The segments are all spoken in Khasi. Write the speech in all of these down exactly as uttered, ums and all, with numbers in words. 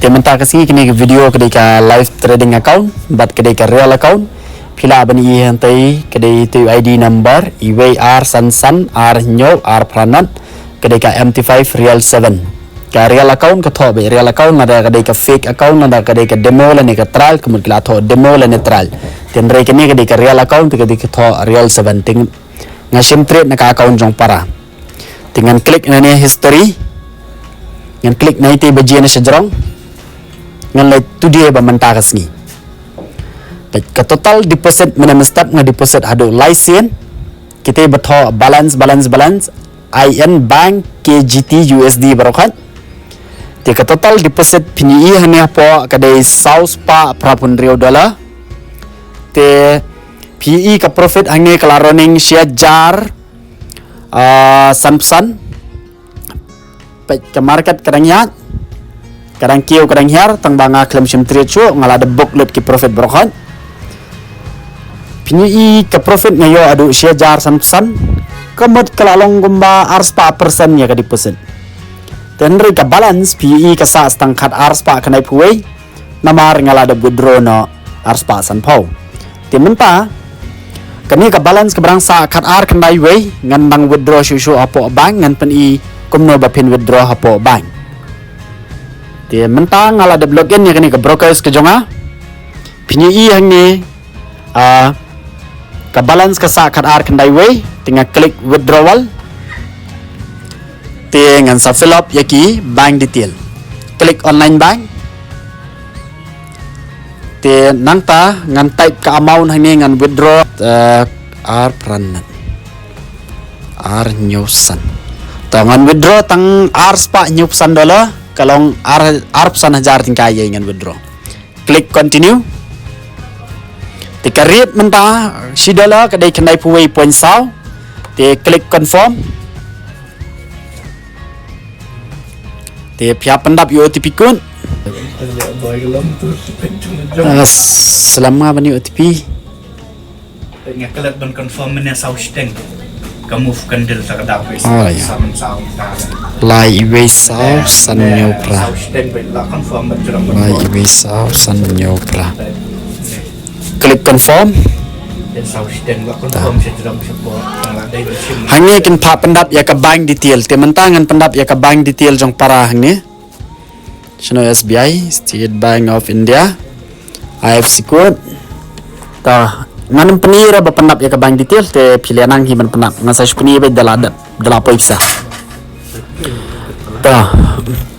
Mynta ka sngi kane ka video ka dei ka live trading account bad ka dei ka real account. Phi lah ban ïohi hangtei ka dei tu I D number, iwei ar san san ar hynñiew ar phra nod, ka dei ka M T five real seven. Ka real account ka thoh beit real account, lada ka dei ka fake account, lada ka dei ka demo lane ka trial, ka mut ki la thoh demo lane trial. Hynrei kane ka dei ka real account, ka dei ka thoh real seven. Te nga shim trade na ka account jong para. Te ngan click na ne history. Ngan click na ite ba jia na shajrong. Ngan leit today ba mynta ka sngi. Ka total deposit mynne mynstep nga deposit haduh lai sien. Kita ba thoh balance, balance, balance. I N Bank K G T U S D baroh khoit. Te ka total deposit phin ïohi hangne hapoh ka dei saw spah phra phew hynriew dollar. Te phi ïohi ka profit hangne ka la running shi hajar, ah, san phew san. Peit ka market ka dang ïaid, ka dang kiew, ka dang hiar, tang ba nga khlem shim trade shuh, nga la dep book lut ki profit baroh khoit. Phin ïohi ka profit nga ïoh haduh shi hajar san phew san, ka mut ka la long kumba ar spah percent ïa ka deposit. Te hynrei ka balance phi ïohi ka sah tang khat ar spah khyndai phew wei, namar nga la dep withdraw noh ar spah san phew. Te mynta kane ka balance kaba dang sah khat ar khyndai wei ngan dang withdraw shuh shuh hapoh bank, ngan pyni kumno ba phin withdraw hapoh bank. Te mynta nga la dep login ïa kane ka brokers ka jong nga. Phin ïohi hangne, ah, ka balance ka sah khat ar khyndai wei, te nga click withdrawal. Te ngan sa fill up ïa ki bank detail. Click online bank. Te nangta ngan type ka amount hangne ngan withdraw, eh, ar phra nod, ar hynñiew san. To ngan withdraw tang ar spah hynñiew phew san dollar, ka long ar, ar phew san hajar tyngka ïa ngan withdraw. Click continue. Te ka rate mynta shi dollar ka dei khyndai phew wei point saw. Te click confirm. Te phi hap pyndap ïa u O T P code. Ah, slem nga ban ïa u O T P. Nga klet ban confirm mynne saw shiteng. Ka move candle ta ka dap. Oh, ïa. Saw, saw, saw. Lai iwei saw san hynñiew phra. Saw shiteng ba la confirm ban jrong ban. Lai iwei saw san hynñiew phra. Click confirm. Hangne kin phah pyndap ïa ka bank detail. Te mynta ngan pyndap ïa ka bank detail jong para hangne. Shano, S B I, State Bank of India, I F S C code. Ta, ngan ym pyni re ba pyndap ïa ka bank detail, te phi lah nang hi ban pyndap. Ngan sa shu pyni ba da la dep, da la poi pisa. Ta,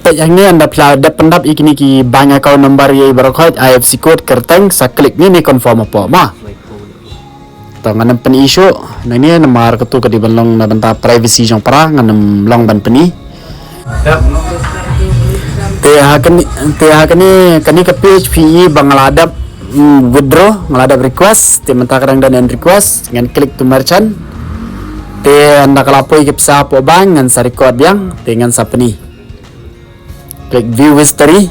peit hangne ynda phi la dep pyndap ïa kine ki bank account number ïa i baroh khoit, I F S C code, kyrteng, sa click ne ne confirm hapoh ma. Ta ngan ym pyni shuh nangne namar katu ka dei ban long na bynta privacy jong para, ngan ym long ban pyni. Te ha kane, te ha kane, kane ka page phi ïohi ba nga la dep, mm, withdraw, nga la dep request, te mynta ka dang don en request, ngan click to merchant. Te ynda ka la poi ka pisa hapoh bank ngan sa record biang, te ngan sa pyni. Click view history.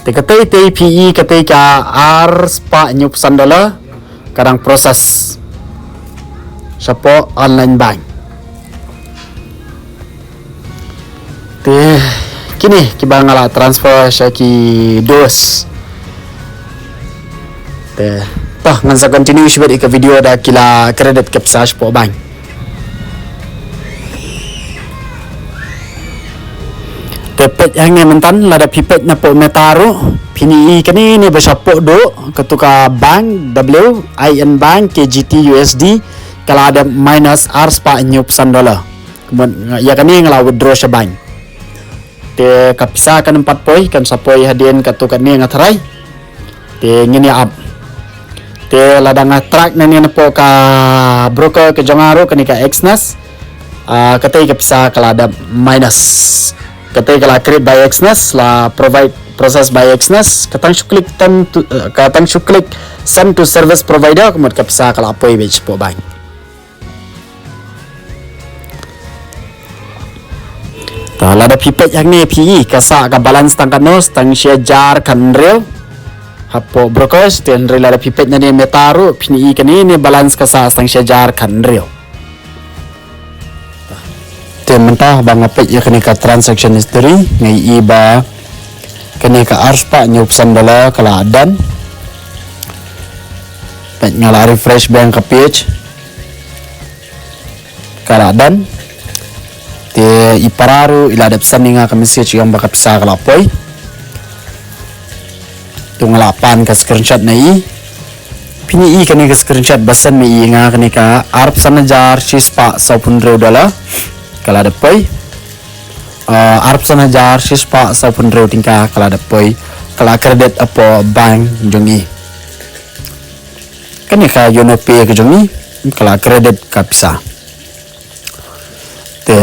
Te katei tei phi ïohi katei ka ar spah hynñiew phew san dollar ka dang process shapoh online bank. Te kine kiba nga la transfer sha ki dos. Te, to ngan sa continue shibit ïa ka video da ki la credit ka pisa shapoh bank. Te peit hangne mynta lada phi peit napoh Meta ruh phin ïohi kane ne ba shapoh duh katu ka bank W I N Bank K G T U S D ka la dep minus ar spah hynñiew phew san dollar. Kumne ïa kane nga la withdraw sha bank. Te ka pisa kan ym pat poi, kan sa poi hadien katu kane nga tharai. Te ngin ïa ap. Te lada nga track nangne napoh ka broker ka jong nga ruh kane ka Exness. Ah, katei ka pisa ka la dep minus. Katei ka la create by Exness, la provide process by Exness. Ka tang shu click send to, eh, ka tang shu click send to service provider, ka mut ka pisa ka la poi beit shapoh bank. Ta lada phi peit hangne phi ïohi ka sah ka balance tang katno, tang shi hajar khathynriew. Hapoh brokers, te hynrei lada phi peit nangne Meta ruh phin ïohi kane ne balance ka sah tang shi hajar khathynriew. Te mynta ba nga peit ïa kane ka transaction history nga ïohi ba Kane ka arspah hynñiewphew san dollar ka la done. Peit, nga la refresh bank ka page. Ka la done. Te i para ruh i la dep send ïa nga ka message ïa nga ba ka pisa ka la poi. To nga la pan ka screenshot na i. Phin ïohi kane ka screenshot ba send ma i ïa nga, kane ka arphew san hajar shispah sawphew hynriew dollar ka la dep poi. Ah, arphew san hajar shispah sawphew hynriew tyngka ka la dep poi, ka la credit hapoh bank jong i. Kane ka Yono Pay ka jong i ka la credit ka pisa. Te